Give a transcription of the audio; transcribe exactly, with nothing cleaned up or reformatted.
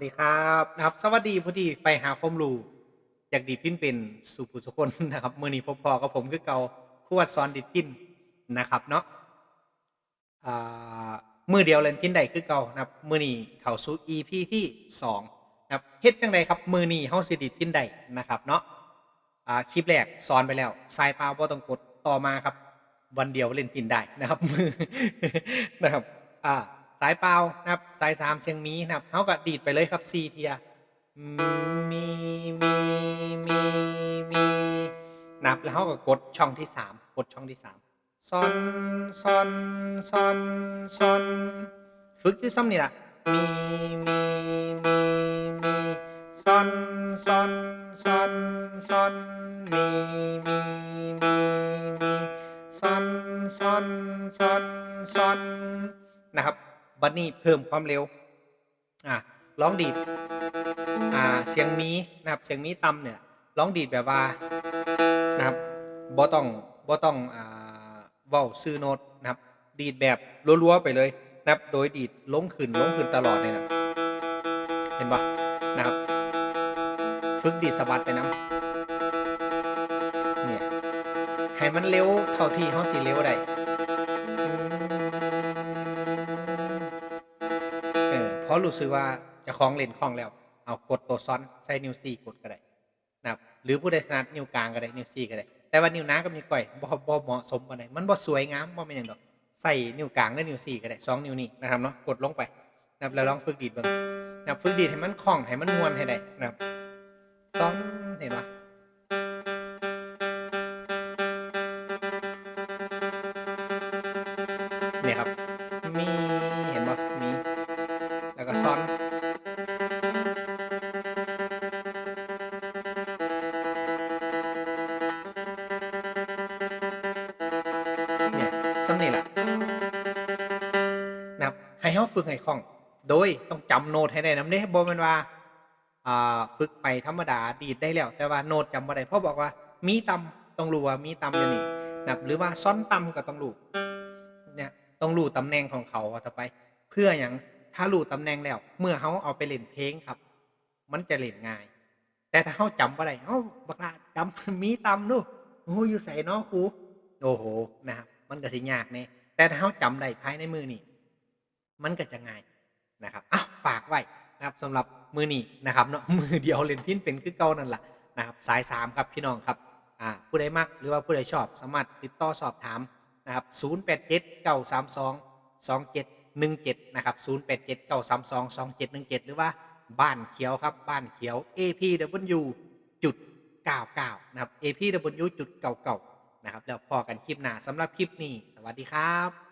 สวัสดีครับนะครับ สวัสดีผู้ที่ใฝ่หาความรู้ อยากดีดพิณเป็นสู่ผู้สุคนนะครับ มื้อนี้พบพ้อกับผมคือเก่า ครูวัดสอนดีดพิณนะครับเนาะ อ่า มื้อเดียวเล่นพิณได้คือเก่านะครับ มื้อนี้เข้าสู่ อีพี ที่สองนะครับ เฮ็ดจั่งใดครับ มื้อนี้เฮาสิดีดพิณได้นะครับเนาะ อ่า คลิปแรกสอนไปแล้ว สายเปล่าบ่ต้องกด ต่อมาครับ วันเดียวเล่นพิณได้นะครับ นะครับ อ่า สายเปล่านะครับ สายสามเสียงหมีนะครับ เฮาก็ดีดไปเลยครับ สี่เทื่อ มี มี มี มี นะครับ แล้วเฮาก็กดช่องที่สาม กดช่องที่สาม ซอน ซอน ซอน ซอน ฝึกอยู่ซ่ำนี่ล่ะ มี มี มี มี ซอน ซอน ซอน ซอน มี มี มี มี ซอน ซอน ซอน ซอน นะครับ บัดนี้เพิ่มความเร็ว อ่ะ ลองดีด อ่า เสียงหมีนะครับ เสียงหมีต่ำเนี่ย ลองดีดแบบว่า นะครับ บ่ต้อง บ่ต้อง อ่า เว้าชื่อโน้ตนะครับ ดีดแบบรัวๆไปเลยนะครับ โดยดีดลงขึ้น ลงขึ้นตลอดเลยนะ เห็นปะนะครับ ฝึกดีดสะบัดไปนำ เนี่ย ให้มันเร็วเท่าที่เฮาสิเร็วได้ เออ พอรู้สึกว่าเจ้าของเล่นคล่องแล้ว เอากดตัวซอน ใส่นิ้วสี่กดก็ได้นะครับ หรือผู้ใดถนัดนิ้วกลางก็ได้ นิ้วสี่ก็ได้ แต่ว่านิ้วนางกับนิ้วก้อยบ่ บ่เหมาะสมปานใด มันบ่สวยงาม บ่แม่นหยังดอก ใส่นิ้วกลางและนิ้วสี่ก็ได้ สองนิ้วนี้นะครับเนาะ กดลงไปนะครับ แล้วลองฝึกดีดเบิ่งนะครับ ฝึกดีดให้มันคล่อง ให้มันม่วนให้ได้นะครับ ซอน เห็นปะ เนี่ยครับ มี เห็นปะ มี แล้วก็ซอน เนี่ย ซ่ำนี่แหละนะครับ ให้เฮาฝึกให้คล่อง โดยต้องจำโน้ตให้ได้นำเด้ บ่แม่นว่า อ่า ฝึกไปธรรมดาดีดได้แล้ว แต่ว่าโน้ตจำบ่ได้ พอบอกว่ามีต่ำ ต้องรู้ว่ามีต่ำอยู่นี่นะครับ หรือว่าซอนต่ำก็ต้องรู้ เนี่ย ต้องรู้ตำแหน่งของเขาว่าต่อไป เพื่อหยัง ถ้ารู้ตำแหน่งแล้ว เมื่อเฮาเอาไปเล่นเพลงครับ มันจะเล่นง่าย แต่ถ้าเฮาจำบ่ได้ เอ้า บักหล่า จำ มีต่ำดู โอ้ อยู่ไสน้อครู โอ้โห นะครับ มันก็สิยากแน่ แต่ถ้าเฮาจำได้ภายในมื้อนี้ มันก็จะง่ายนะครับ อ่ะ ฝากไว้นะครับ สำหรับมื้อนี้นะครับเนาะ มื้อเดียวเล่นพิณเป็นคือเก่านั่นล่ะนะครับ สายสามครับพี่น้องครับ อ่า ผู้ใดมักหรือว่าผู้ใดชอบ สามารถติดต่อสอบถามนะครับ ศูนย์แปดเจ็ด เก้าสามสอง สองเจ็ดหนึ่งเจ็ด นะครับ ศูนย์แปดเจ็ด เก้าสามสอง สองเจ็ดหนึ่งเจ็ด หรือว่าบ้านเขียวครับ บ้านเขียว เอพีดับเบิลยูจุดเก้าเก้า นะครับ เอพีดับเบิลยูจุดเก้าเก้า นะครับ แล้วพ้อกันคลิปหน้า สำหรับคลิปนี้ สวัสดีครับ